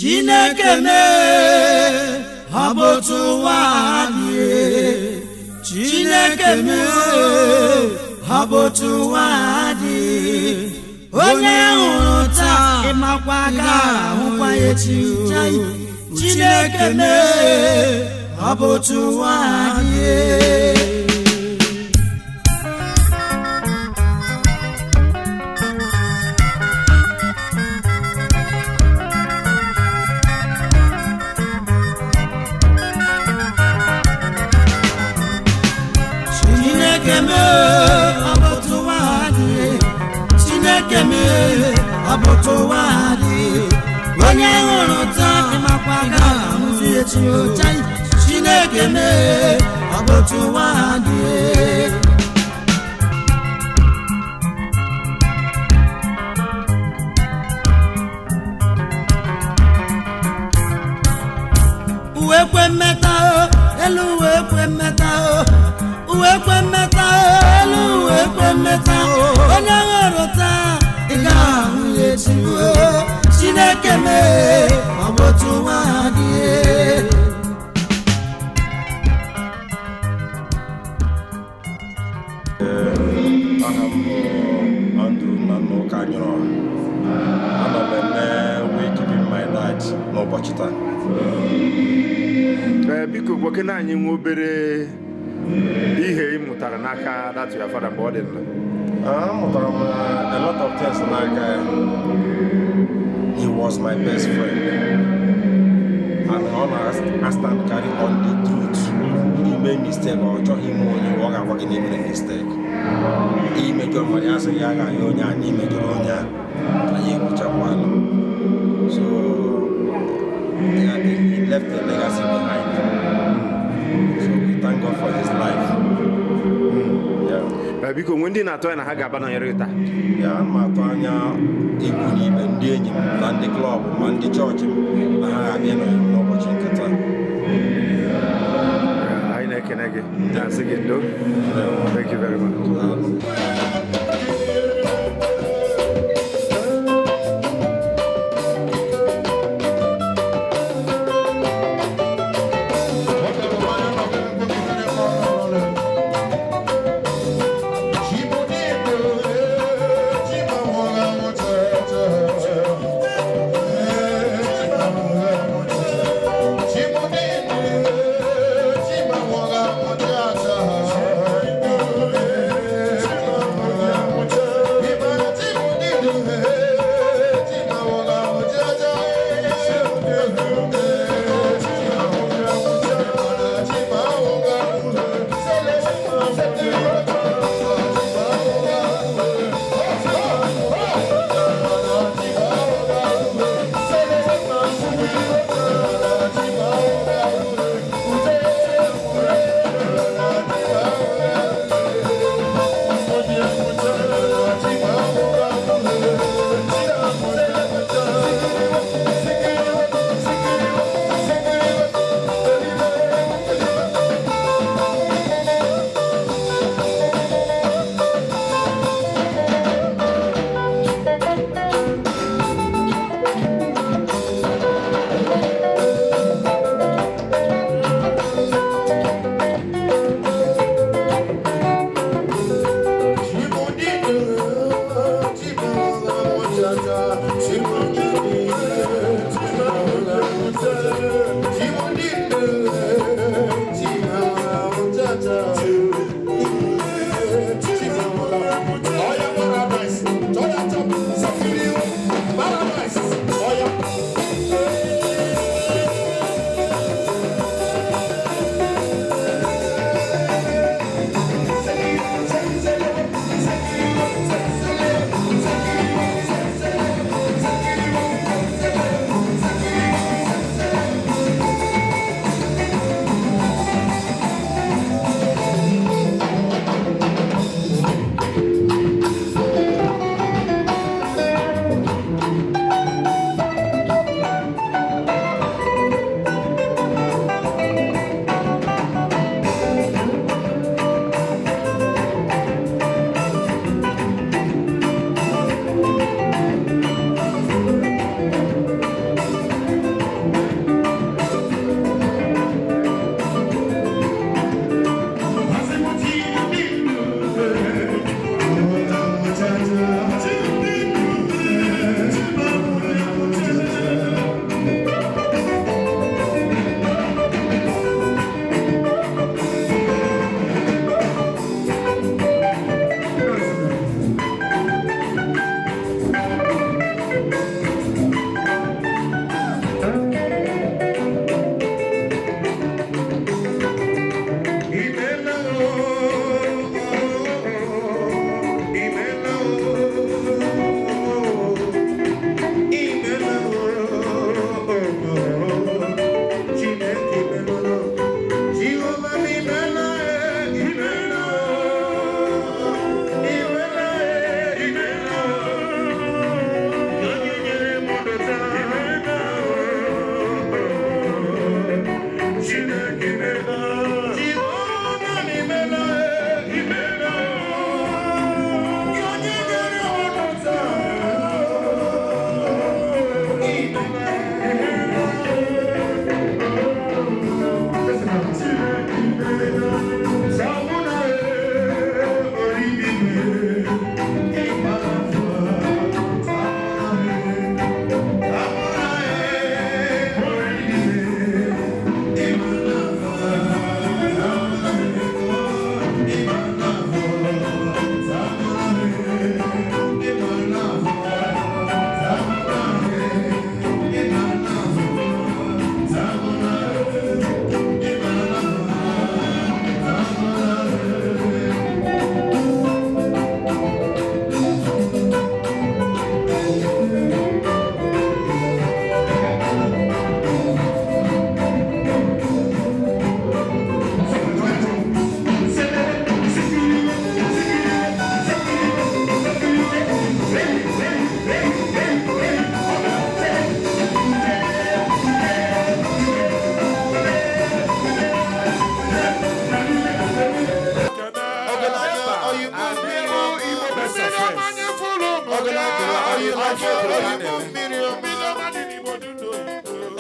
Chineke mee, ọ bụ otu ụwa dị. Chineke mee, ọ bụ otu ụwa dị. Onye hụrụ taa, ịmakwa ga-ahụkwa echi. Chai, Chineke mee, ọ bụ otu ụwa dị. Chineke mee, ọ bụ otu ụwa dị. Chineke mee, ọ bụ otu ụwa dị. Onye hụrụ taa, ịmakwa ga-ahụzi echi. Chai, Chineke mee, ọ bụ otu ụwa dị. Uwe kwe mmeta o, elu uwe kwe mmeta o, uwe kwe mmeta o, elu uwe kwe mmeta o. Onye hụrụ taa, ị ga-ahụ ya echi o. Chineke mee, ọ bụ otu ụwa dị. Aha m bụ Andrew Nnanna Anyụrụ. Ana m eme wake keeping my dad n'ụbọchị taa. Ee, biko gwakena anyị nwa obere ihe ị mụtara n'aka that your father mgbe ọ dị ndụ. Amụtara m a lot of things n'aka ya. He was my best friend and ọ na-stand carry on the truth. Ime mistake, ọ chọghị ime onye, ọ ga-agwa gị na imere mistake. Imejọ mmadụ, ya sị ya ga-anya onye a na imejọrọ onye a, anyị ekwuchakwala. So yeah, he left a legacy behind, so we thank God for his life. Yeah. Ee, biko nwe ndị na-atụ anya na ha ga-aba nọnyere gị taa? Ya, ana m atụ anya ikwu na ibe, ndị enyi m na ndị club ma ndị chọọchị m, na ha ga-abịa nọnyere m n'ụbọchị nke taa. Ee, anyị na-ekene gị, na-asị gị ndo. Thank you very much. Daalụ.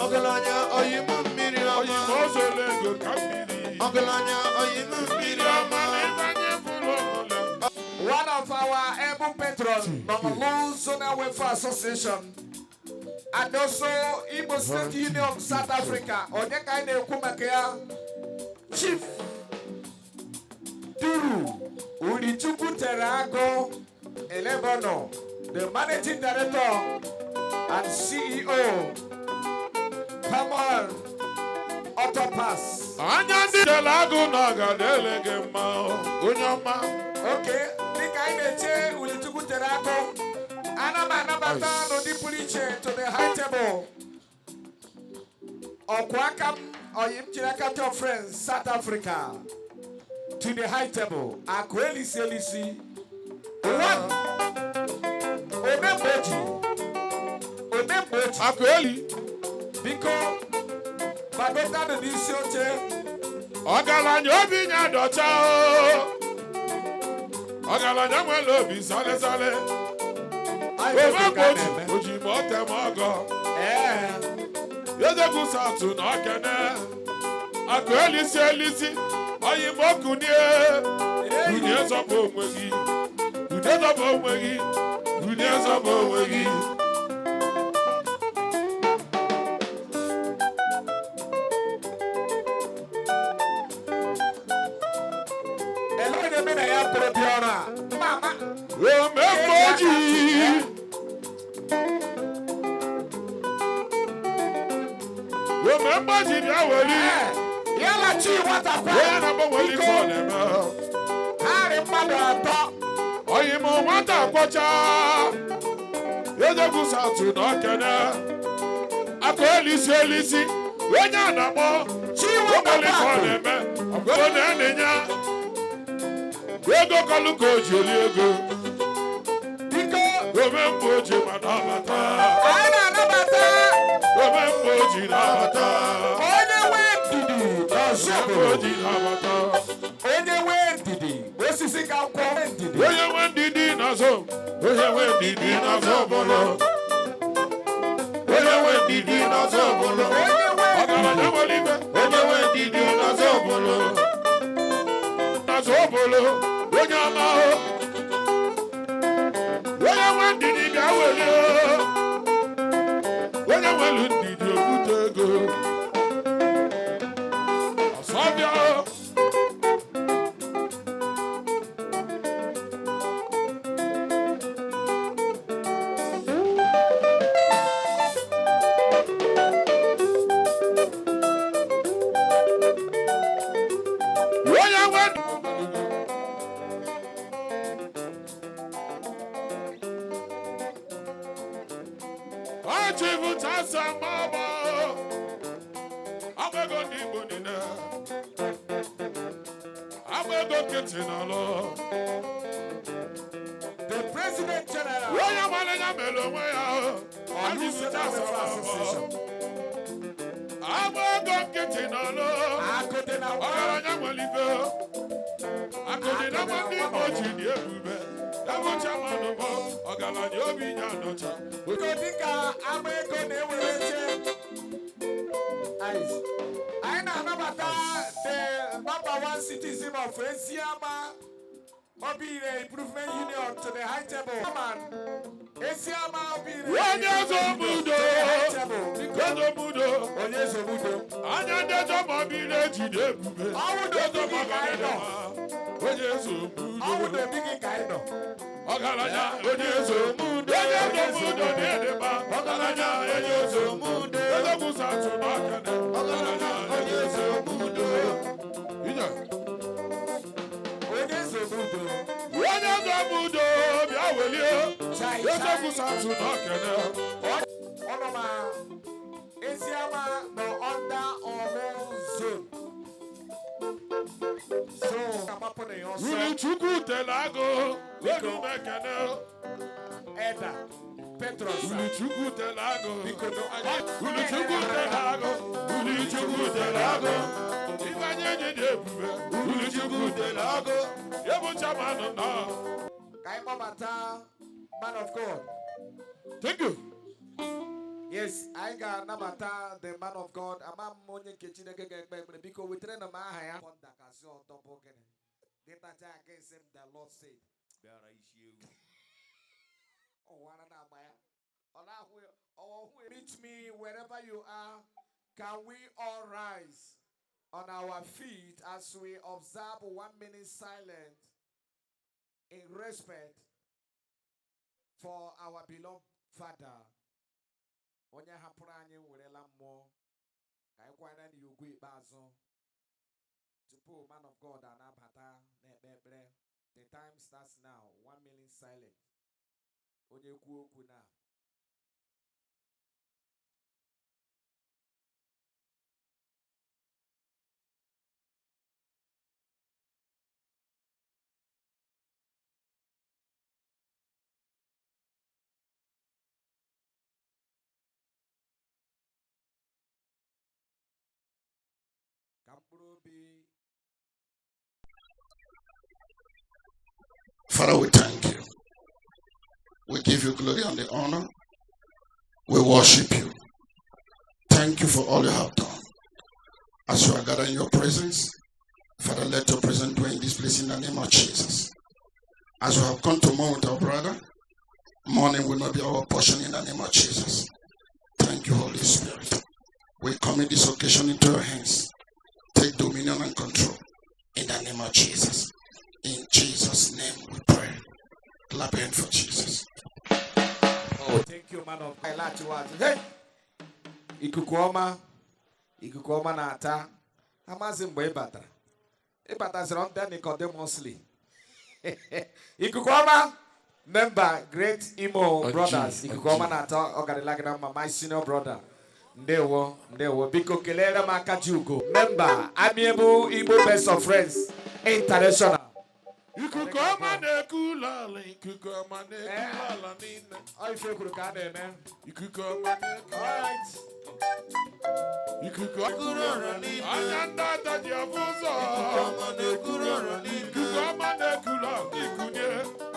Ọgaranya oyim mmiri Oyi ọma. ma ozolo ego ka mmiri. Ọgaranya oyim mmiri ọma. Ịbanye fụlụ ọbụla. One of our able patrons, Nolu Zonal Welfare Association, and also Imo State Union South Africa, onye ka anyị na-ekwu maka ya, Chief Duru Urichukwu tere agụ Elebono, the Managing Director and CEO, Common Auto Pass. Anya ndị jere agụ na ọ ga na-ele gị mma onye ọma. Okay, dịka anyị na-eche Ulichukwu tere agụ, ana m anabata n'ụdị pụrụ iche to the high table. Ọkwa aka m oyim jiri aka John Friends South Africa to the high table. Akụ elisi elisi. One. Omemgboji. Omemgboji. Akụ eli. Biko, gbagotanụ n'isi oche. Ọgaranya obi nya dọcha o. Ọgaranya nwere obi sale sale. Anyị bụ ka a Omemgboji na-eme. oji ma ọ tem ọgọ. Ee. Ezegwu satụ na okene. Akụ elisi elisi. Oyi ma okunie. Kunye zọba onwe gị. Kunye zọba onwe gị. Kunye zọba onwe gị. Ele onye mụ na ya pụrụ bịa ọrụ a? Mama. Omemgboji. Omemgboji bịa weli. Ee, ya na chi nwata kwa. Onye na-agbanwe ife ọ na-eme. Ha rị mmadụ atọ. Oyi m nwata kwọcha. Ezegwu satụ na okene. Akụ elisi elisi. Onye a na-akpọ. Chi nwata Onwere ife ọ kwa. na-eme. Ọgụ na-enye. Ego kọlụ ka o ji eli ego. Biko, Omemgboji ma nabata. anyị na-anabata Omemgboji nabata. onye nwe ndidi n'ọzọ obodo. Omemgboji nabata. Onye nwe ndidi, osisi ka nkwọ ndidi. Onye nwe ndidi n'azụ. Onye nwe ndidi n'azụ ọbụla. Onye nwe ndidi n'azụ ọbụla. Onye nwe Ọgaranya nwere ibe. Onye nwe ndidi n'azụ ọbụla. N'azụ ọbụla. Onye ọma o. Onye nwe ndidi bịa welie. Onye nwere ndidi obute ego. Ọsọbịa o. Onye nwe Achịbụchasa mama agba ego ndị Igbo niile agba ego nkịtị n'ọlụ. The President General, Onye nwere ya mere onwe ya. Olu Zonal Achịbụchasa Welfare mama Association. Agba ego nkịtị n'ọlụ. Akụdị na nwa. Ọgaranya nwere ife akụdị na nwa ndị Igbo ji dị ebube ebụcha mmanụ bụ ọgaranya obi ya nọcha. Biko, dịka agba ego na-ewere oche. Ice. Anyị na-anabata the number one citizen of Esiama Obire Improvement Union to the high table. Chairman, Esiama Obire Onye Improvement Union Omudo. to the high table. Biko, Ezomudo. onye Ezomudo. Anya ndị Ezomobi na-ejide ebube. Ọnwụ na obi gị ka anyị nọ. Onye Ezomudo. Ọnwụ na obi gị ka anyị nọ. Ọgaranya onye Ezomudo. Onye Ezomudo na-edeba. Ọgaranya onye Ezomudo. Ezomusatụ n'ọkene. Ọgaranya onye Ezomudo. Ije. Onye Ezomudo. Onye Ezomudo bịa welie. Chai, chai. Ezomusatụ n'ọkene. Ọ nọ na Eziama nọ under Ọmụ zone. So, agbapụ na ya ọsọ. Uri tere agụ. Olu m ekene. Eda Petros. Uri tere agụ. Biko, Uri tere agụ. Uri tere agụ. Ife anyị enyi dị ebube. Uri tere agụ. Ebu chairman nọ. Ka anyị kpọbata man of God. Thank you. Yes, anyị ga-anabata the man of God. Ama m onye nke Chineke ga-ekpe ekpere. Biko wetere na m aha ya. Ndakasị ọtọ bụ gịnị? Gị tacha aka esi m the Lord said. Bịara isi ewu. Ọwara na-agba ya. Ọ na-ahụ ya. Ọ hụ ya. Meet me wherever you are. Can we all rise on our feet as we observe 1 minute silence in respect for our beloved father? Onye hapụrụ anyị werela mmụọ ka anyị kwanyere ya ugwu ikpeazụ tupu man of God anabata na-ekpe ekpere. The time starts now. 1 minute silence. Onye kwuo okwu na ka mkpụrụ obi. Father, we thank you. We give you glory and the honor. We worship you. Thank you for all you have done. As you are gathering your presence, Father, let your presence dwell in this place in the name of Jesus. As we have come to mourn with our brother, mourning will not be our portion in the name of Jesus. Thank you, Holy Spirit. We commit this occasion into your hands. Take dominion and control in the name of Jesus. In Jesus' name we pray. Clap your hand for Jesus. Oh, thank you, man of God. Laghachiwa azụ. Hey! Ikuku ọma, ikuku ọma na-ata. Amazi mgbe ị batara. Ị bataziri ndị Nicodemusly. Ikuku ọma, member Great Imo Brothers. Ikuku ọma na-ata ọ garịla gị na mma, my senior brother. Ndewo, ndewo. Biko kelere m aka ji ugo. Member Amiable Igbo Best of Friends International. Ikuku ọma na-eku ụlọ ala, ikuku ọma na-eku ụlọ ala niile. Ọ ife kwuru ka a na-eme. Ikuku ọma na-eku. All right. Ikuku anya ndị ada ji afụ ụzọ. Ikuku ọma na-eku ụlọ ala ikunye.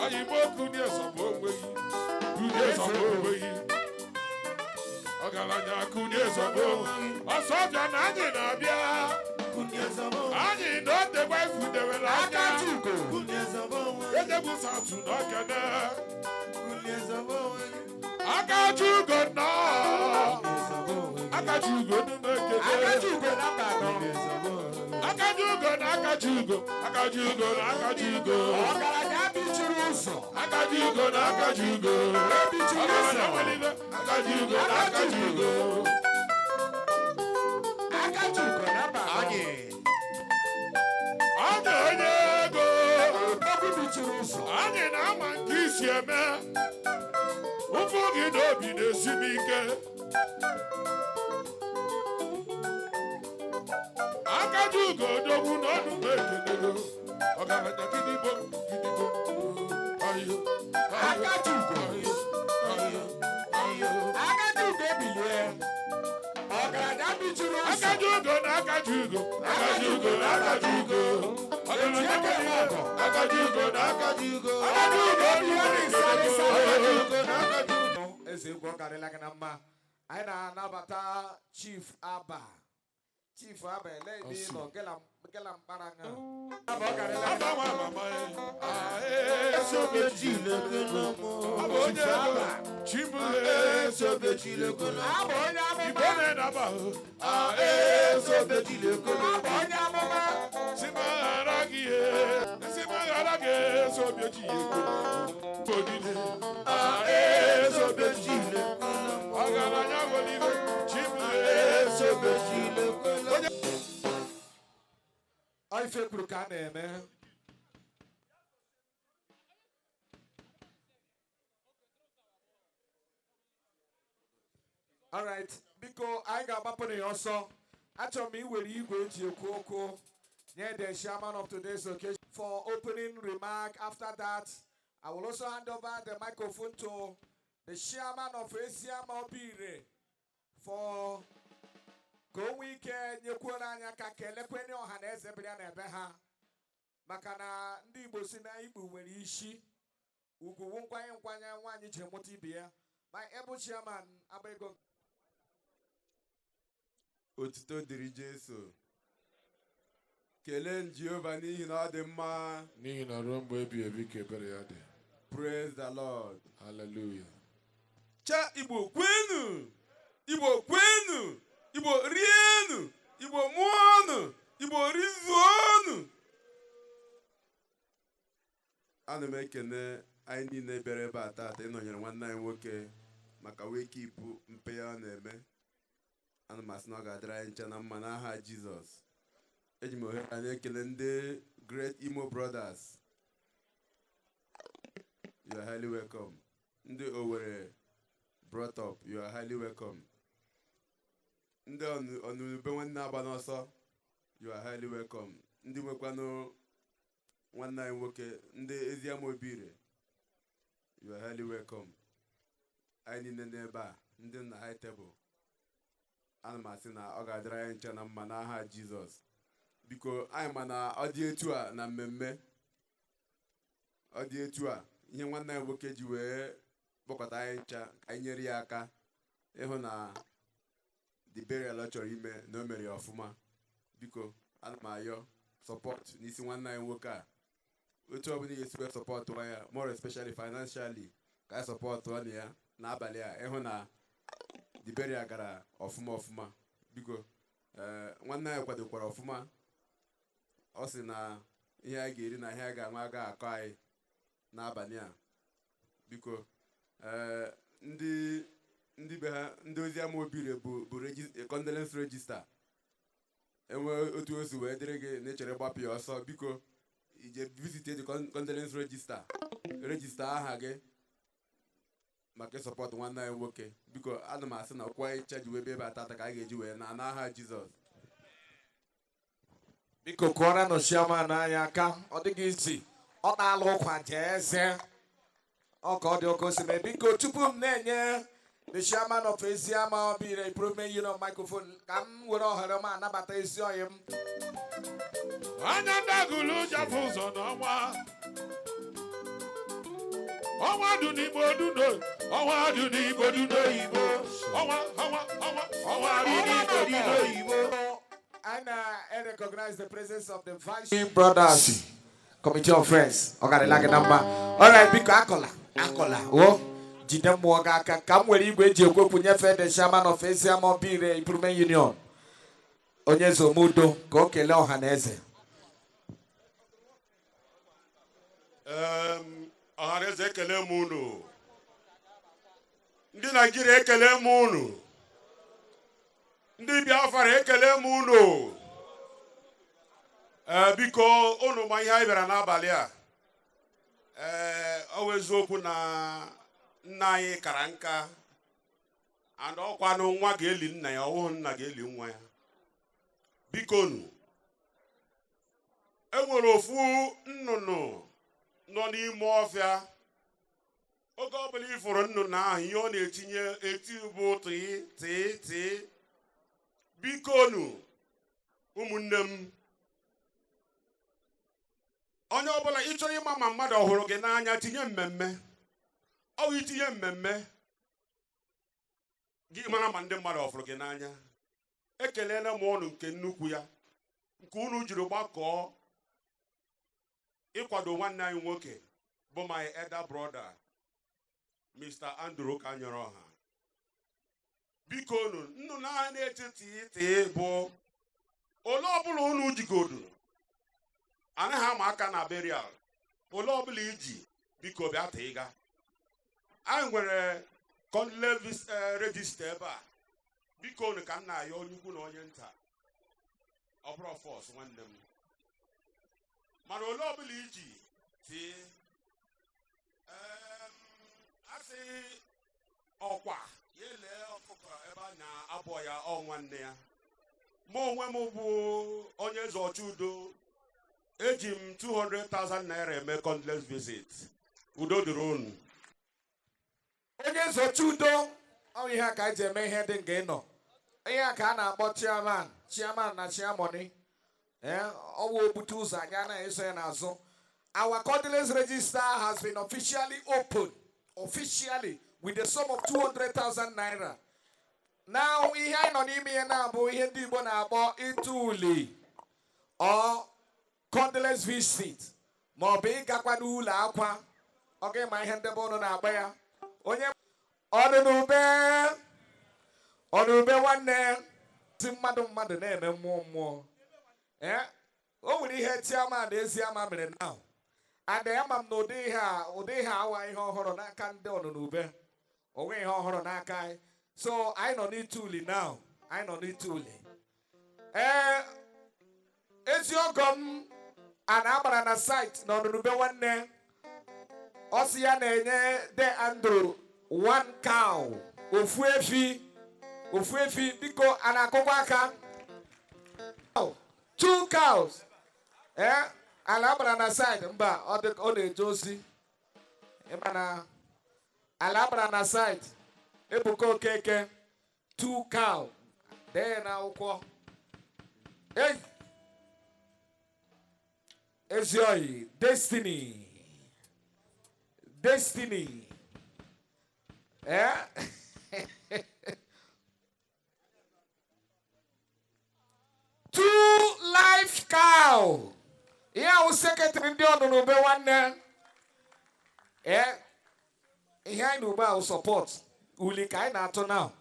Oyigbo kunye sọpụ onwe gị. Kunye sọpụ onwe gị. Ọgaranya kunye sọpụ onwe gị. Ọsọ ọbịa na anyị na-abịa. Anyị na otekwa ifudewere anya. Aka ji ugo. Edegbu satụ na okene. Akaji ugo nnọọ. Akaji ugo n'ume ekele. Aka ji ugo na mba anọ. Akaji ugo na akaji ugo. Akaji ugo na akaji ugo. Ọgaranya bichiri ụzọ. Akaji ugo na akaji ugo. Ebichiri Ọgaranya ụzọ. nwere ibe. Akaji ugo na akaji ugo. Aka ji ugo na mba anọ. Ọ dị onye ego. Odogwu bichiri ụzọ. Anyị na-ama nke isi eme. Ụfụ gị n'obi na-esi m ike. Akaji ugo odogwu n'ọnụ m ekelego. Ọgaranya gidigbo gidigbo. Ayo, ayo, Akaji ugo. ayo, ayo, ayo. Aka ji ugo ebilie. Ọgaranya bichiri ụzọ. Akaji ugo na akaji ugo. Akaji ugo na akaji ugo. Ọgaranya gidigbo. Akaji ugo na akaji ugo. Akaji ugo Ebilie n'ịsarị n'ekelego. Eze egwu ọ garịla gị na mma. Anyị na-anabata Chief Abba. Chief Abba, ele ebe ị nọ gela mkpara ṅa. Abba, ọ garịla gị na Aba mma. nwa mama e. Ah, eh, Abụ onye ego. Chibu Abba onye amụma. Igbo na-enaba o. Ah, eh, Abba onye amụma. Si maghara gị e. Si maghara gị e, so obi echi ya ekwe. Odide. Ah, eh, so obi echi. Ọgaranya nwere ibe. Chibu so obi echi. Onye Ọ ife kwuru ka a na-eme. Alright, biko anyị ga-agbapụ na ya ọsọ. Achọrọ m iwere igwe eji ekwu okwu nye the chairman of today's occasion for opening remark. After that, I will also hand over the microphone to the chairman of Esiama Obire for ka o nwee ike nyekwuoro anyị aka kelekwenye ọha na eze bịara na ebe ha maka na ndị Igbo si na Igbo nwere isi ugwu nkwanye nkwanye nwaanyị ji mụta ibe ya. My able chairman, agba ego. Otuto dịrị Jesu. Kelee Jehova n'ihi na ọ dị mma. N'ihi na ruo mgbe ebighị ebi ka ebere ya dị. Praise the Lord. Hallelujah. Cha Igbo kwenu! Igbo kwenu! Igbo rienu! Igbo mụọnụ! Igbo rizuonụ! Ana m ekene anyị niile bịara ebe a taata ịnọnyere nwanne anyị nwoke maka wake keep mpe ya ọ na-eme. Ana m asị na ọ ga-adịrị anyị ncha na mma n'aha Jizọs. Eji m ohere anyị ekele ndị Great Imo Brothers. You are highly welcome. Ndị Owerri brought up, you are highly welcome. Ndị ọnụnube nwanne agba n'ọsọ, you are highly welcome. Ndị nwekwanụ nwanne anyị nwoke, ndị Eziama Obire, you are highly welcome. Anyị niile n'ebe a, ndị nna high table, ana m asị na ọ ga-adịrị anyị ncha na mma n'aha Jizọs. Biko, anyị ma na ọ dị etu a na mmemme, ọ dị etu a ihe nwanne anyị nwoke ji wee kpọkọta anyị ncha ka anyị nyere ya aka ịhụ na the burial ọ chọrọ ime na o mere ya ọfụma. Biko, ana m ayọ support n'isi nwanne anyị nwoke a, otu ọbụla ị ga-esi wee support ya, more especially financially, ka anyị support na ya n'abalị a ịhụ na the burial gara ọfụma ọfụma. Biko, ee, nwanne anyị kwadokwara ọfụma. Ọ sị na ihe anyị ga-eri na ihe anyị ga-aṅụ agaghị akọ anyị n'abalị a. Biko, ee, ndị be ha, ndị Oziama Obire bụ condolence register. Enwe otu o si wee dịrị gị na echere gbapụ ya ọsọ, biko ije visit the condolence register, register aha gị maka ị support nwanne anyị nwoke. Biko, ana m asị na okwu anyị chaji wee bịa ebe a tata ka anyị ga-eji wee na n'aha Jizọs. Biko, kụọranụ chairman anyị aka. Ọ dịghị izi ọ na-alụ ụkwa jee eze ọ ka ọ dị oke osimiri. Biko, tupu m na-enye the chairman of Eziama Obire Improvement Union microphone, ka m were ohere m anabata ezi oyi m. Anya ndagụlụ jafụ ụzọ n'ọnwa. Ọnwa dị n'Igbo duno, ọnwa dị n'Igbo duno Igbo. Ọnwa, ọnwa, ọnwa, ọnwa dị n'Igbo duno Igbo. I na-recognize the presence of the Vice Brothers Committee of Friends. Ọ garịla gị na mma. Alright, biko, akọla, akọla. O, jide mmụọ gị aka ka m were igwe eji ekwekwu nyefee the chairman of Eziama Obire Improvement Union, onye Zomudo, ka o kelee ọha na eze. Ọhaneze, ekele m unu. Ndị Naijiria, ekele m unu. Ndị Biafra, ekele m unu. Ee, biko, unu ma ihe anyị bịara n'abalị a. Ee, ọ bụ eziokwu na nna anyị kara nka, and ọkwanụ nwa ga-eli nna ya, ọwụghị nna ga-eli nwa ya. Biko nu, e nwere ofu nnụnụ nọ n'ime ọfịa. Oge ọbụla ịfụrụ nnụnụ ahụ, ihe ọ na-etinye eti bụ tịị tịị tịị. Biko nu, ụmụnne m, onye ọbụla ị chọrọ ịma ma mmadụ ọ hụrụ gị n'anya, tinye mmemme. Ọ bụ itinye mmemme gị mara ma ndị mmadụ ọ fụrụ gị n'anya. Ekelela m ọnụ nke nnukwu ya nke unu jiri gbakọọ ịkwado nwanne anyị nwoke bụ my elder brother, Mr. Andrew Kanyere. Biko unu, nnụnụ ahụ na-eti tịị bụ ole ọbụla unu jigodu anaghị ama aka na burial, ole ọbụla iji, biko bịa tịga. Anyị nwere condolence register ebe a. Biko unu, ka m na-ayọ onye ukwu na onye nta, ọ bụrụ force, nwanne m, mana ole ọbụla iji tii asị ọkwa ya lee ọkụkọ ebe a na-abọ ya ọ nwanne ya. Mụ onwe m bụ onye eze ọchụudo, eji m 200,000 naira eme condolence visit. Udo dịrị unu. Onye nzochi udo, ọ ihe a ka anyị ji eme ihe dị nga ịnọ. Ihe a ka a na-akpọ chairman, chairman na chairmoni. Ee, ọ wụ obute ụzọ, anyị anaghị eso ya n'azụ. Our condolence register has been officially opened, officially, with the sum of 200,000 naira. Now ihe anyị nọ n'ime ya na-abụ ihe ndị Igbo na-akpọ ịtụ uli or condolence visit ma ọ bụ ịgakwa n'ụlọ akwa. Ọ ga-ema ihe ndebe ụnụ na-agba ya. Onye ọnụnube nwanne ti mmadụ mmadụ na-eme mmụọ mmụọ. O nwere ihe Chiama na Eziama mere now. And ama m na ụdị ihe awa ihe ọhụrụ n'aka ndị ọnụnube. O nweghị ihe ọhụrụ n'aka anyị. So anyị nọ n'ịtụ uli now. Anyị nọ n'ịtụ uli. Ezi ọgọ m a na-agbara na site na ọnụnube nwanne. Ọ sị ya na-enye De Andrew 1 cow. Ofu efi biko a na-akụkwa aka. 2 cows. Ala agbara na site mba ọ na-eje ozi. Ịma na ala agbara na site Ebuka Okeke 2 cow. Dee na akwụkwọ. Hey! Ezioyi, Destiny. Destiny. Two life cow. Ihe ahụ sekretịrị ndị ọnụnube nwanne. Ihe anyị na ugbu ahụ support. Uli ka anyị na-atụ now.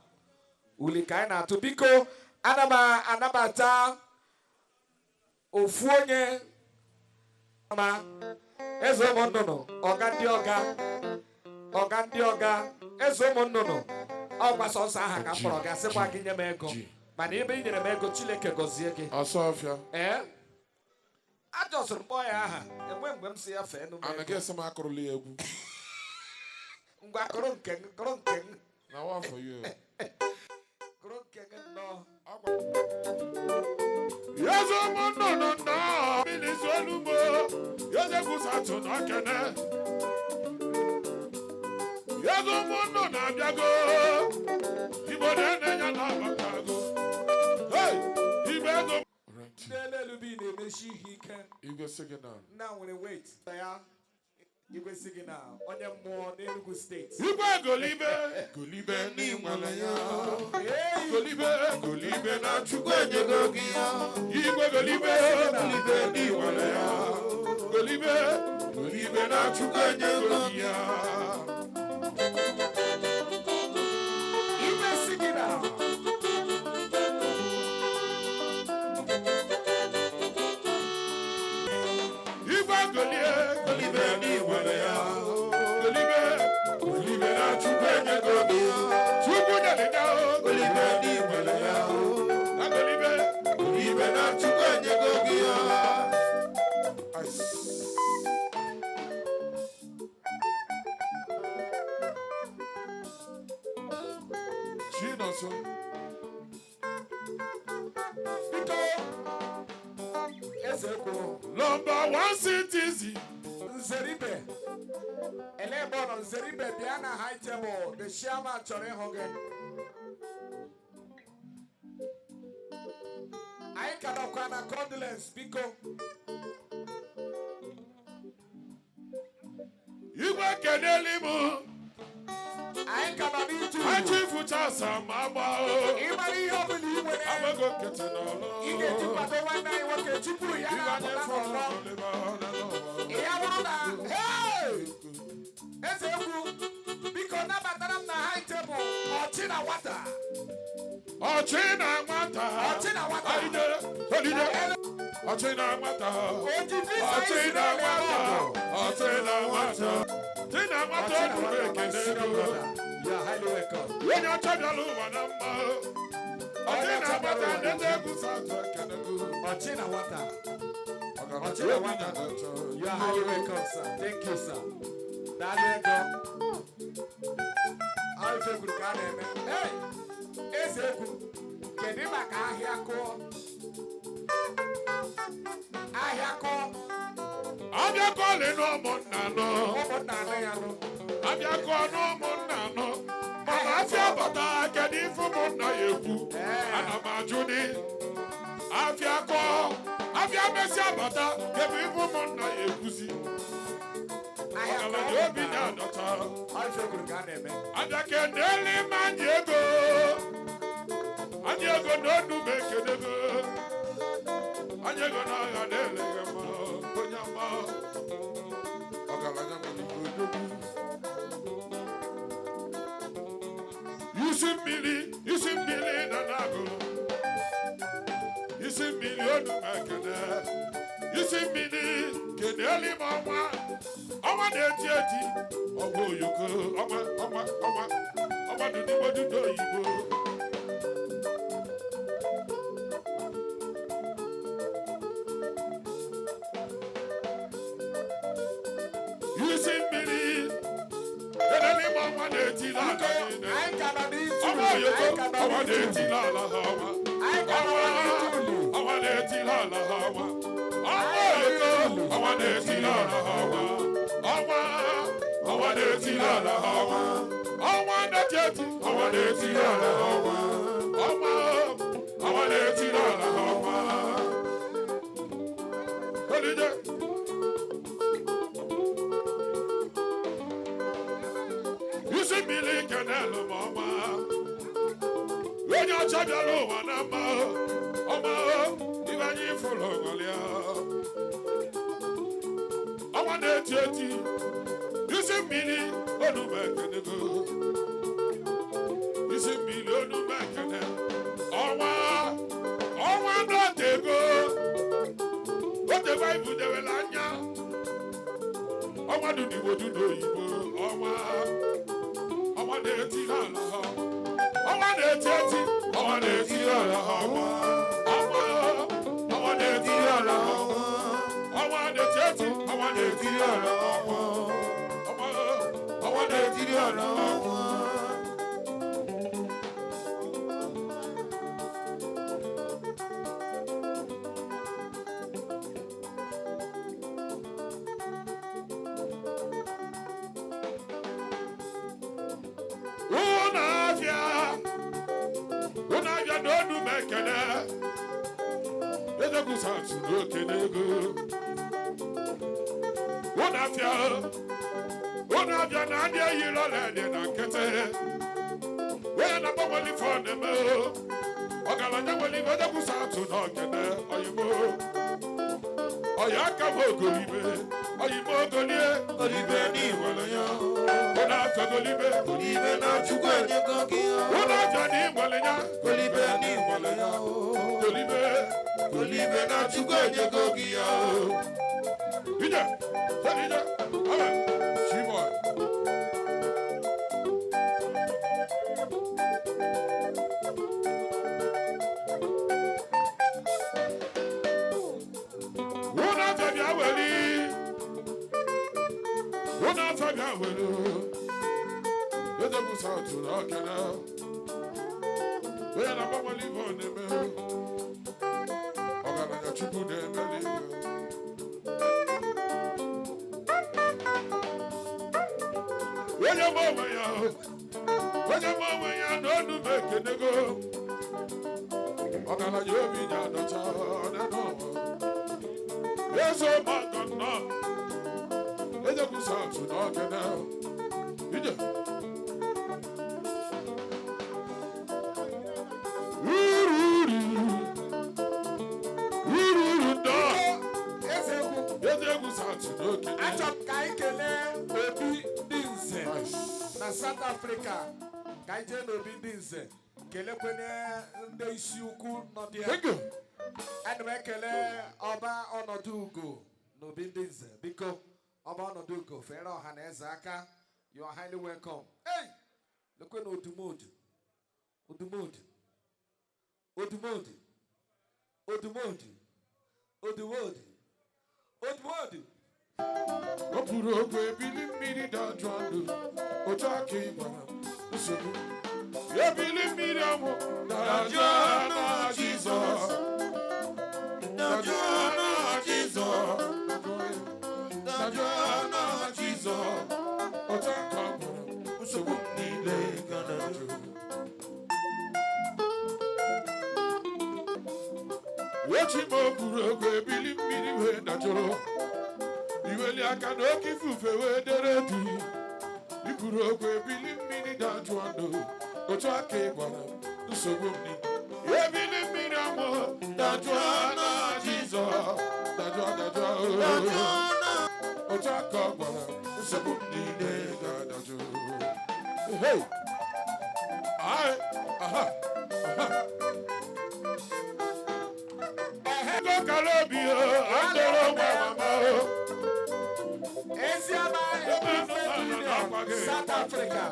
Uli ka anyị na-atụ. Biko, ana m anabata ofu onye ma eze ụmụ nnụnụ, ọga ndị ọga, ọga ndị ọga, eze ụmụ nnụnụ. Ọ gbasa ọsọ aha ka m kpọrọ gị, asịkwa gị nye m ego. Mana ebe ị nyere m ego, Chineke gọzie gị. Ọsọfịa. Ajọsụrụ m kpọọ ya aha. Enwe mgbe m si ya fee nụ m ego. Anaghị esi m akụrụla ya egwu. Ngwa kụrụ nke m, kụrụ nke m. Na one for you. Kụrụ nke gị nnọọ. Eze ụmụ nnụnụ nnọọ, mmiri zolugbo, eze gwusatụ n'okene. Eze ụmụ nnụnụ abịago, Igbo na-ene ya n'ọbatago. Hey, Igbo ego. Ndị elelu bi na-emechi ihe ike. Igwe signal. Nna nwere wait. Ya Igwe signal, onye mmụọ n'Enugu steeti. Igwe golibe, golibe n'ịnwale ya. Golibe, golibe na Chukwu enyego gị ya. Igwe golibe, golibe n'ịnwale ya. Golibe, golibe na Chukwu enyego gị ya. Igwe signal. Igwe golie, golibe n'ịnwale ya. Golibe, golibe na Chukwu enyego gị ya. Chukwu nyere ya o, golibe n'ịnwale ya. Na golibe, golibe na Chukwu enyego gị ya. Chinonso. Biko, eze kwuru. Number 1 citizen. Nzeribe. Ele ebe ọ nọ, Nzeribe bịa na high table. The chairman chọrọ ịhụ gị. Anyị ka nọkwa na condolence, biko. Igwe keneli m. Anyị ka nọ n'ịtụ ulu. Achịfụcha ma agba o. Ị mara ihe ọ bụla ị nwere. Agbago nkịtị n'ọlụ. Ị ga-eji kwado nwanne anyị nwoke tupu ya na-apụta n'ọgbọ. Ya bụrụ na, hey! Eze egwu, biko nabatara m na high table, ọchị na nwata. Ọchị na nwata. Ọchị na nwata. Olide, olide. Ọchị na nwata. Oji visa Ọchị isi na na-eme nwata. ọgụ. Ọchị na nwata. Ọchị na nwata Ọchị na ọdụrụ nwata, my ekele senior ego. brother. You are highly welcome. Onye ọcha bịara ụwa na mma. Ọchị na nwata ndete egwu satụ ekele ego. Ọchị na nwata. Ọchị na nwata. You are highly welcome, sir. Thank you, sir. Daalụ ego. Ahụ ife kwuru ka a na-eme. Hey! Eze ekwu, kedu maka ahịa kụọ? Ahịa kụọ. Abịa kọọlị n'ụmụnna nọ. Ụmụnna anọ ya nụ. Abịa kọọ n'ụmụnna nọ. Mana afịa bata kedu ife ụmụnna ya ekwu? Ana m ajụ dị. Afịa kọọ. Afịa mesịa bata kedu ife ụmụnna ya ekwuzi? Ahịa kụọ. Ọgaranya obi na-adọta. Ahụ ife kwuru ka a na-eme. Abịa kedele m anyị ego. Anyị ego na onu m ekenego. Anyị ego na agha na-eleghị mma onye ọma. Ọgaranya nwere ike odogwu. Isi mmiri na na-agụrụ. Isi mmiri onu m ekene. Isi mmiri kenelu m ọnwa. Ọnwa na-eti eti. Ọgwụ oyoko ọnwa ọnwa ọnwa. Ọnwa dudigbo dudu oyibo. Isi mmiri kenelu m ọnwa na-eti n'ala niile. Anyị ka nọ n'Ituli. Ọnwa oyoko Anyị ka nọ ọnwa na-eti n'Ituli. n'ala ha ọnwa. Anyị ka nọ Ọnwa n'Ituli. ọnwa na-eti n'ala ha ọnwa. Ọnwa oyoko ọnwa na-eti n'ala ha ọnwa. Ọnwa ọnwa na-eti n'ala ha ọnwa. Ọnwa na-eti eti ọnwa na-eti n'ala ha ọnwa. Ọnwa ọnwa na-eti n'ala ha ọnwa. Olije. Isi mmiri kenelu m ọma. Onye ọcha bịara ụwa na mma ọma ibe anyị fụrụ ṅụrịa. Ọnwa na-eti eti isi mmiri onu m ekenego. Isi mmiri onu m ekene. Ọnwa ọnwa na-otego otego anyị budewela anya. Ọnwa dudigbo dudu oyibo ọnwa ọnwa na-eti n'ala ha. Ọnwa na-eti eti ọnwa na-eti n'ala ha ọnwa. Ọnwa ọnwa na-eti n'ala ha ọnwa. Ọnwa na-eti eti ọnwa na-eti n'ala ha ọnwa. Ọnwa ọnwa na-eti n'ala ha ọnwa. Unu abịa, unu abịa n'onu m ekene. Ezekwusatụ n'okene ego. Unu abịa, unu abịa na ndị eyi lọla dị na nkịtị. Onye na-agbanweli ife ọ na-eme o. Ọgaranya nwere ife Ezekwusatụ n'okene oyibo. Ọya aka m ogolibe, oyibo ogolie, Olibe n'iwere ya. Unu afịa golibe, Olibe na Chukwu enyego gị ya. unu afịa na ịnwere ya, Olibe n'iwere ya. golibe. Olibe na Chukwu enyego gị ya. Ije, ije, amen. Chiboy. Unu afịa bịa weli. Unu afịa bịa weli. Ezekwusa tụrụ ọkene. Onye na-agbanweli ife ọ na-eme. Ọgaranya Chukwu na-emeli ife. Onye ma onwe ya, onye ma onwe ya na onu m ekenego. Ọgaranya obi ji adọcha n'ụwa. Eze ọgbakọ nnọọ. Ezekwusa atụ na okene. Ije. Uru uru. Uru uru nnọọ. Eze egwu. Ezekwusa atụ na okene. Achọrọ m ka anyị kelee Obi ndị Nze na South Africa. Ka anyị jee n'Obi ndị Nze kelekwene ndị isi ukwu nọ dị ya. Thank you. Ana m ekele ọba ọnọdụ ugo n'Obi ndị Nze. Biko ọba ọnọdụ ugo fere ọha na eze aka. You are highly welcome. Hey! Lekwe na odumodu. Odumodu. Odumodu. Odumodu. Odumodu. Odumodu. Ọ bụrụ okwu ebili mmiri dajụ ọnụ otu aka ị gwara m nsogbu ebili mmiri ọnwụ dajụọ na Jizọs dajụọ na Jizọs dajụọ na Jizọs otu aka ọ gwara m nsogbu m niile ga-adajụ. Echi m o kwuru okwu ebili mmiri wee dajụrụ iweli aka na oke ifufe wee dere du ikwuru okwu ebili mmiri dajụ ọnụ otu aka ị gwara m nsogbu m niile. Ebili mmiri ọnwụ dajụọ na Jizọs. Dajụọ, dajụọ. Otu aka ọ gwara nsogbu m niile ga-adajụ. Hey! Ai, aha, aha. Ego kara obi o, andoro nwa mama o. Eziama Improvement Union, South Africa.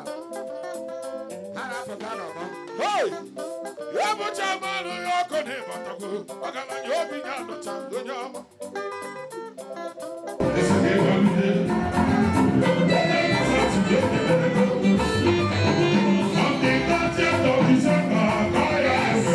Ha na-apụta n'ọgbọ. Hey! Ya bụcha mmanụ ya ọkụ na ịbatakwu, ọgaranya obi ya nụcha onye ọma. On the 30th of December,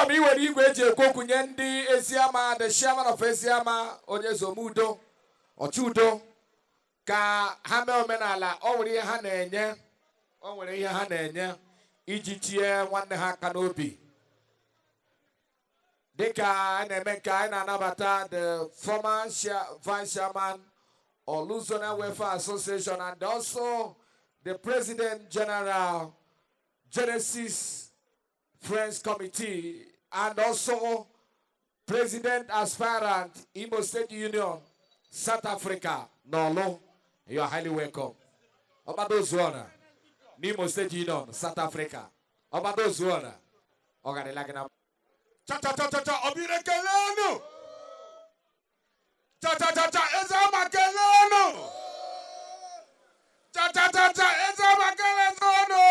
Achọrọ m iwere igwe eji ekwu okwu nye ndị Eziama, the chairman of Eziama, onye Zomudo, Ọchụudo, ka ha mee omenala. O nwere ihe ha na-enye, o nwere ihe ha na-enye iji tie nwanne ha aka n'obi. Dịka anyị na-eme nke anyị na-anabata the former vice chairman, Orlu Zonal Welfare Association, and also the President General, Genesis Friends Committee, and also President Aspirant, Imo State Union, South Africa, n'Orlu. You are highly welcome. Obadozuona, Imo State Union, South Africa. Obadozuona, Ogadilagina. Cha cha cha cha cha, Obire kelenu. Cha cha cha cha, Eziama kelenu. Cha cha cha cha, Eziama kelenu.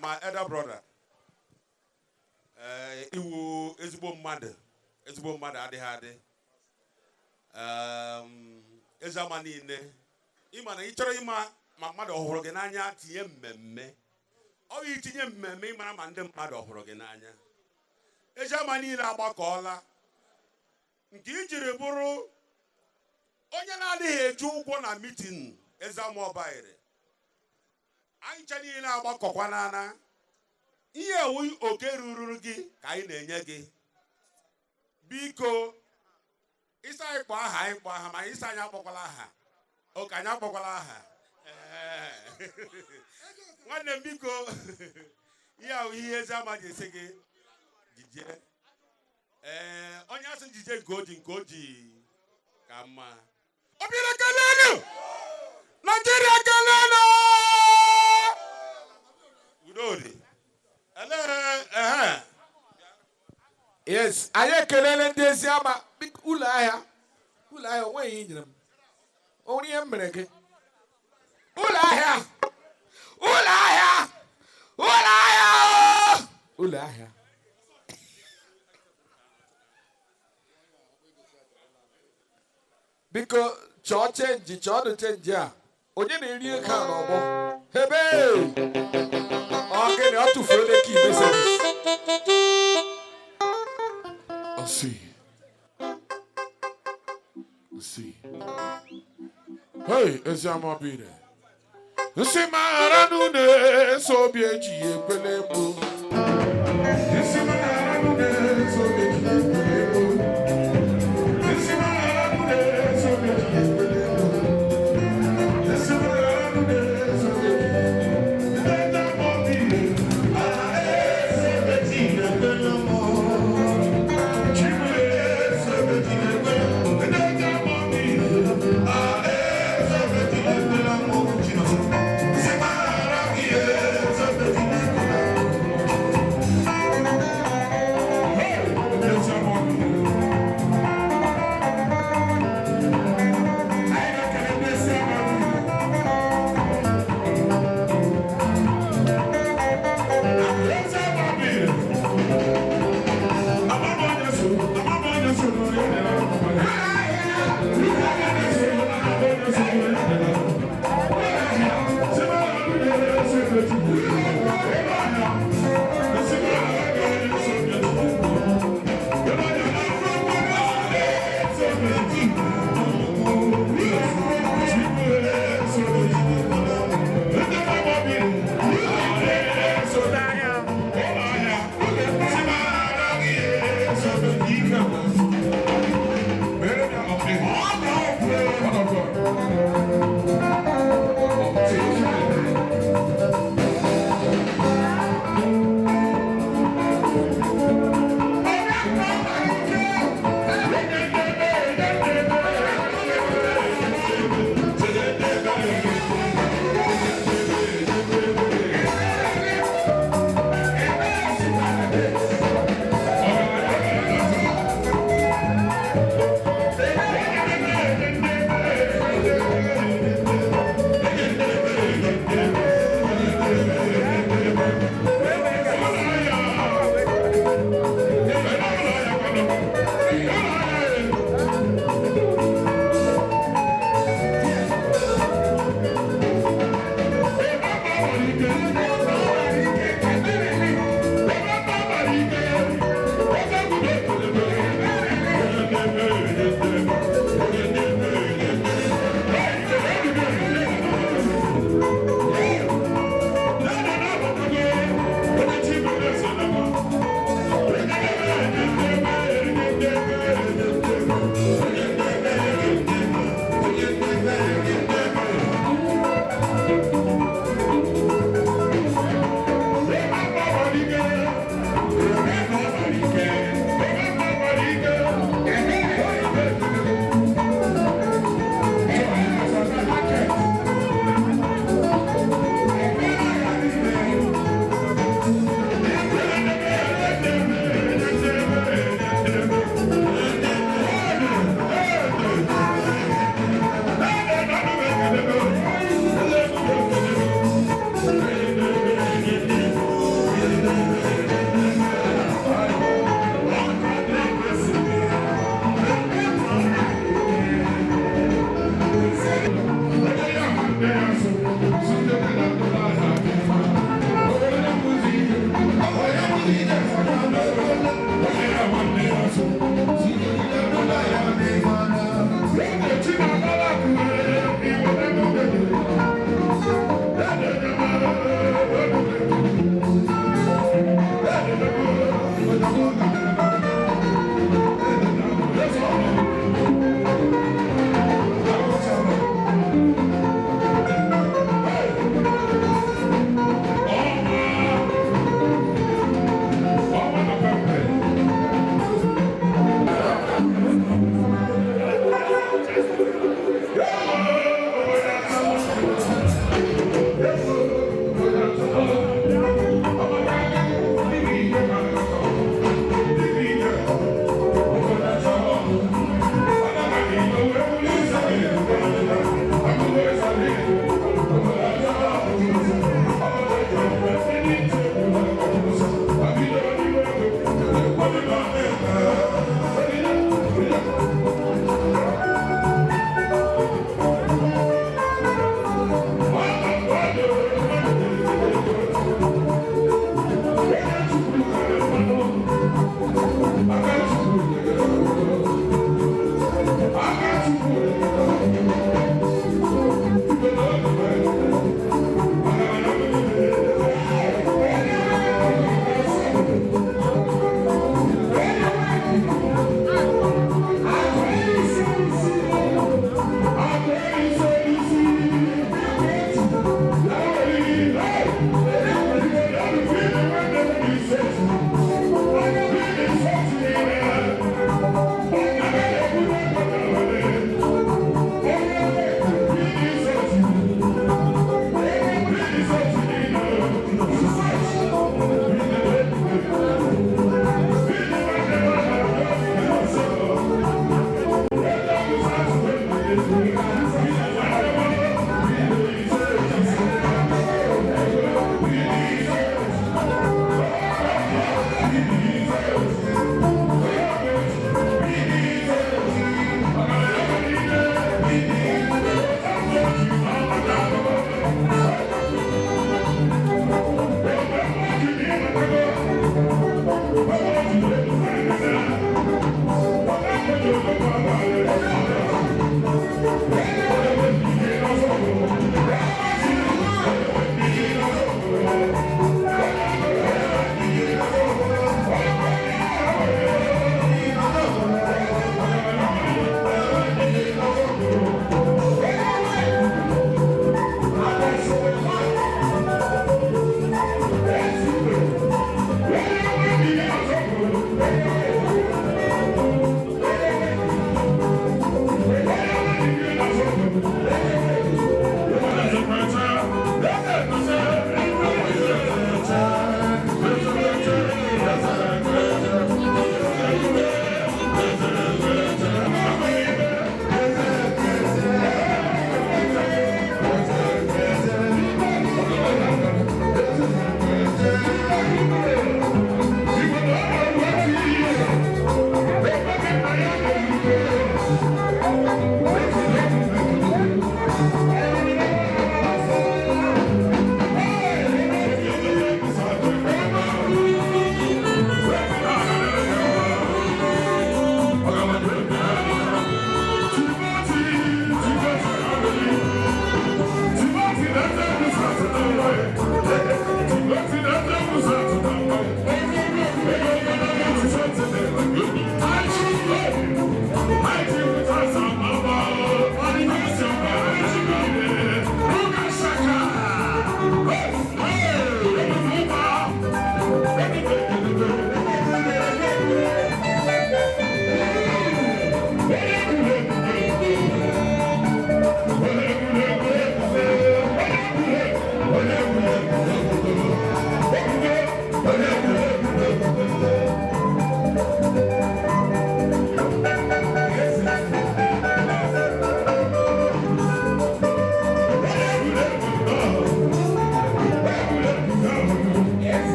My elder brother, iwu ezigbo mmadụ adịghị adị. Eziama niile, ịma na ị chọrọ ịma ma mmadụ ọ hụrụ gị n'anya, tinye mmemme. Ọ bụ itinye mmemme ịmara ma ndị mmadụ ọ hụrụ gị n'anya. Eziama niile agbakọọla nke ijiri bụrụ onye na-adịghị eji ụgwọ na meeting Eziama Ọbaire. Anyị ncha niile agbakọkwa n'ana. Ihe ewu oke ruru gị ka anyị na-enye gị. Biko, ịsa anyị kpọọ aha, anyị kpọọ aha, ma ịsa anyị akpọkwala aha. Oke anyị akpọkwala aha. Nwanne m biko, ihe ahụ ihe Eziama ji esi gị jije. Ee, onye asị jije nke o ji ka mma. Obire kelenu! Nigeria kelenu! Udo dị. Elee, ehe. Yes, anyị ekelele ndị Eziama. Biko, ụlọ ahịa, ụlọ ahịa, onweghị ihe i nyere m. O nwere ihe m mere gị? Ụlọ ahịa, ụlọ ahịa, ụlọ ahịa, ụlọ ahịa. Biko, chọọ change, chọọ nụ change a. Onye na-eri ego a n'ọgbọ? Ebe! Ọ gịnị? Ọ tụfuola key Mercedes. I see. I see. Hey, Eziama Obire. Nsị maghara n'une eso obi eji ekwele mgbu. Nsị maghara n'une eso obi eji ekwele mgbu. Nsị maghara n'une eso obi eji ekwele mgbu. Nsị maghara n'une eso obi eji ekwele mgbu. Ndị Eziama Obire, ah, eso obi eji ekwele mgbu. Chimere eso obi eji ekwele mgbu. Ndị Eziama Obire, ah, eso obi eji ekwele mgbu. Nsị maghara gị eso obi eji ekwele mgbu. Hey, Eziama Obire.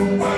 Thank you.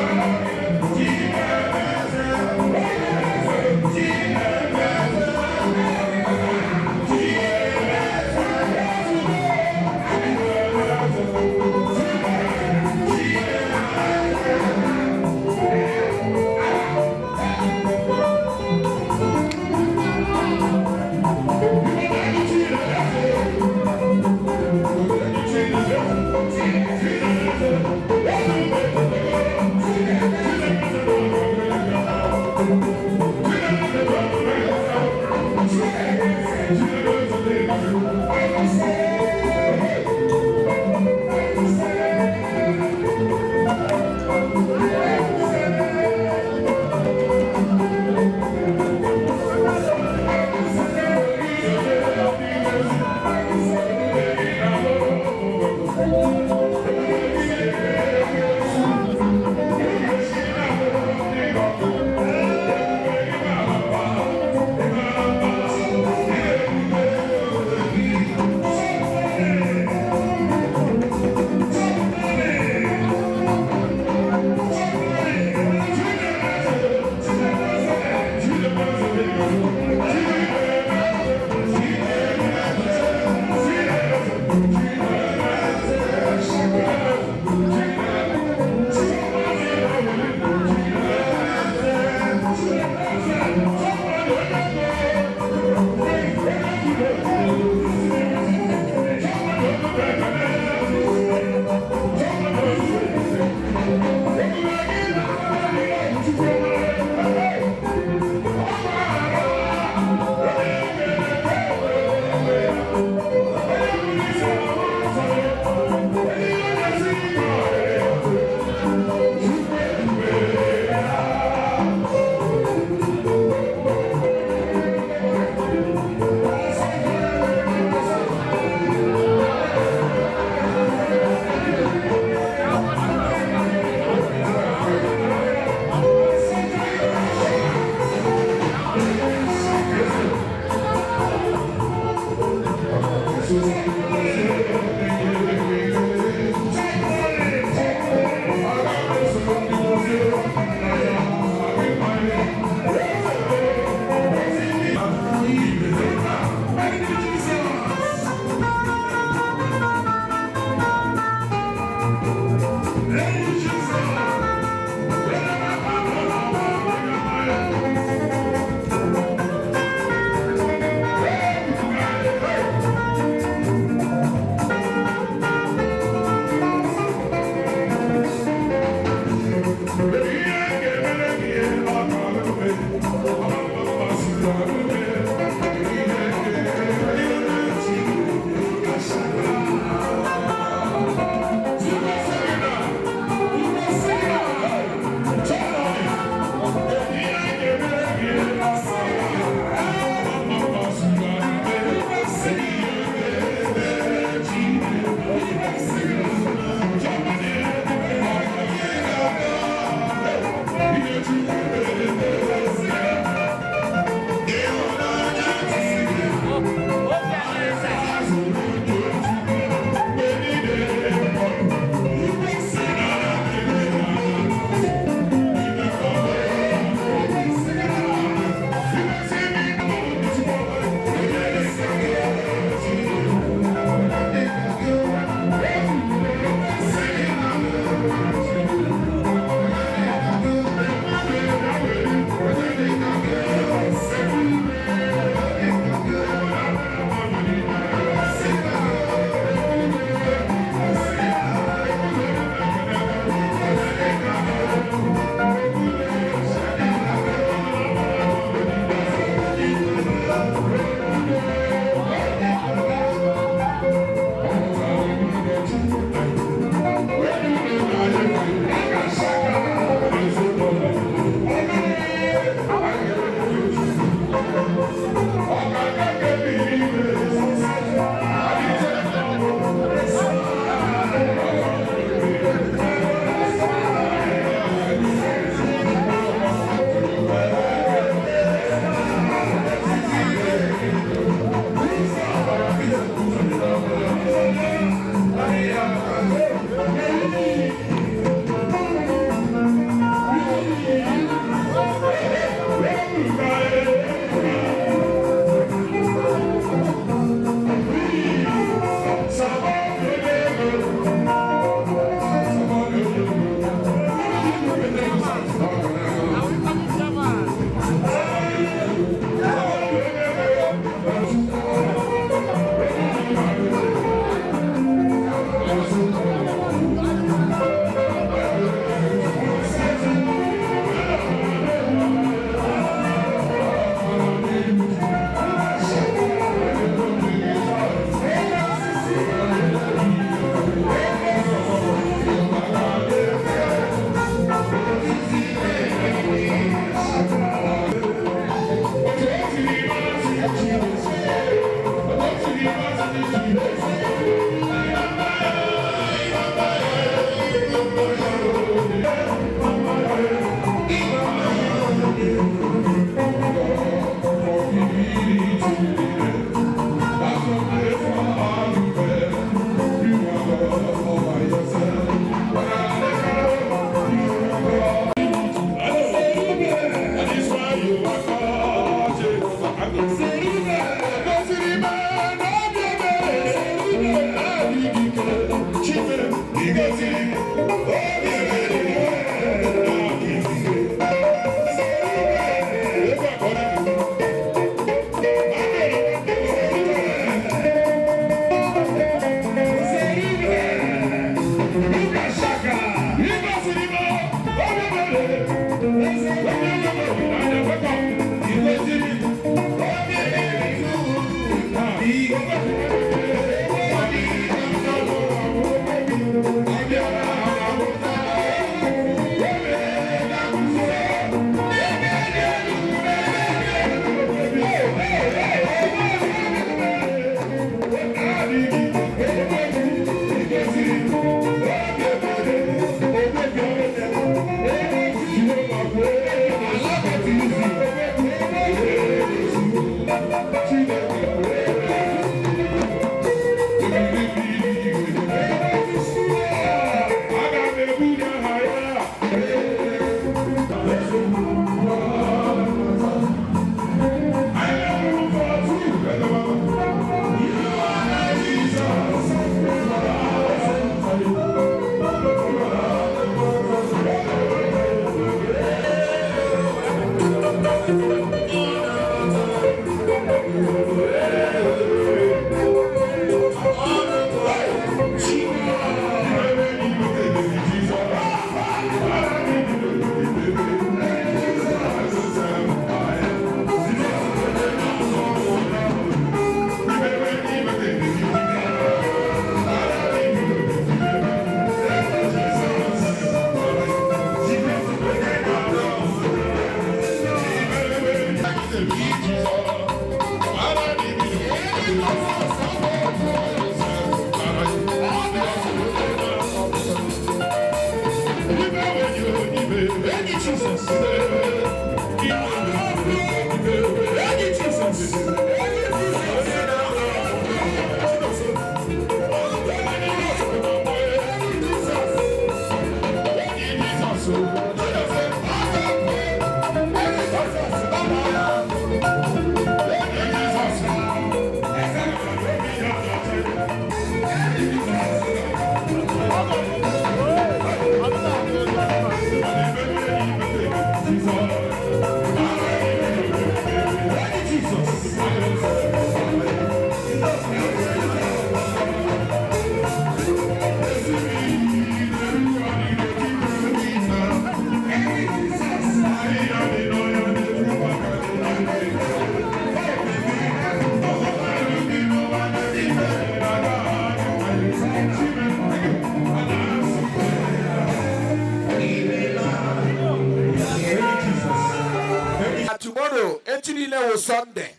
Tomorrow, echi niile wụ Sunday.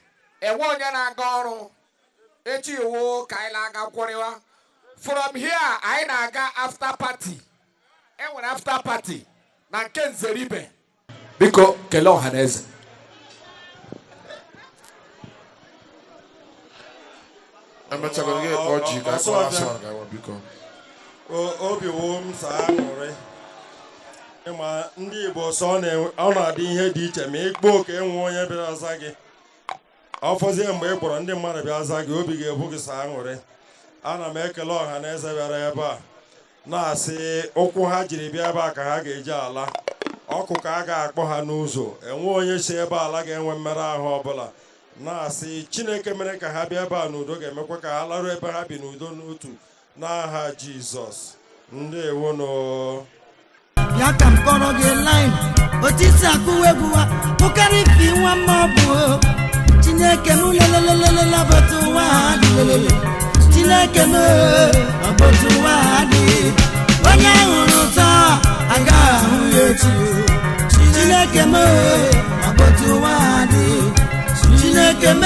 Enwe onye na-aga ọrụ. Echi wụ ka anyị na-aga kwọrịwa. From here, anyị na-aga after party. E nwere after party na nke Nzeribe. Biko, kelee ọha na eze. Emechagoro gị kpọọ ji ka akpọrọ asọ gawa biko. Obi wụ m saa aṅụrị. Ịma ndị Igbo sọ ọ na-adị ihe dị iche ma ịkpọ oke enwe onye bịara aza gị. Ọ fọzie mgbe ị kpọrọ ndị mmadụ bịa aza gị, obi ga-ebu gị saa aṅụrị. Ana m ekele ọha na eze bịara ebe a na-asị ụkwụ ha jiri bịa ebe a ka ha ga-eji ala. Ọkụ ka a ga-akpọ ha n'ụzọ, enwe onye si ebe ala ga-enwe mmerụ ahụ ọbụla. Na-asị Chineke mere ka ha bịa ebe a n'udo ga-emekwa ka ha laruo ebe ha bi n'udo n'otu n'aha Jizọs. Ndewonụ. Bịa ka m kọrọ gị line otu isi akụwa egwu wa pụkarị ifi nwa mma ọ bụ o. Chineke m lelelelele ọbọtụ ụwa ha dị lelele. Chineke m ọbọtụ ụwa ha dị. Onye hụrụ taa agaghị ahụ ya echi o. Chineke m ọbọtụ ụwa ha dị. Chineke m.